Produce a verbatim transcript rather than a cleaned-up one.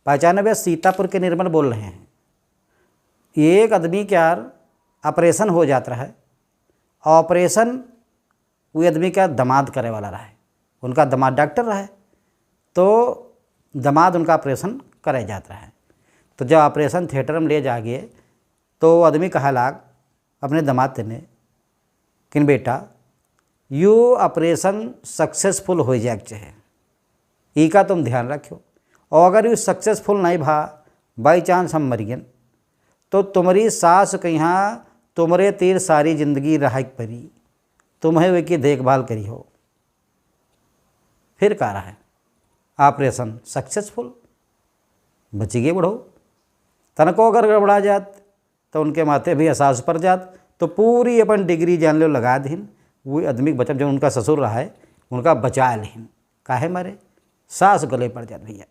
पहचाने भैया, सीतापुर के निर्मल बोल रहे हैं। एक आदमी के यार operation हो जात रहा है, operation वो आदमी का दामाद करे वाला रहा है, उनका दामाद डॉक्टर रहा है, तो दामाद उनका operation करे जात रहा है। तो जब operation theatre में ले जा गए, तो वो आदमी कहा लाग अपने दामाद तेने, किन बेटा, यो operation successful हो जाए के चाहे, ई का तुम ध्यान रखियो। और अगर यो successful नहीं भा, by chance हम मरियन, तो तुम्हारी सास के यहाँ तुम्हारे तीर सारी जिंदगी रह के परी, तुम्हें वे की देखभाल करी हो। फिर का रहा है, operation successful, बची गए बुढ़ऊ। तनको अगर गड़बड़ा जात, तो उनके माथे भी एहसास पर जात, तो पूरी अपन डिग्री जान लो लगा दीन, वो आदमी के बचब, जो उनका ससुर रहा है, उनका बचा लेन। काहे मारे? सास गले पड़ जात भैया।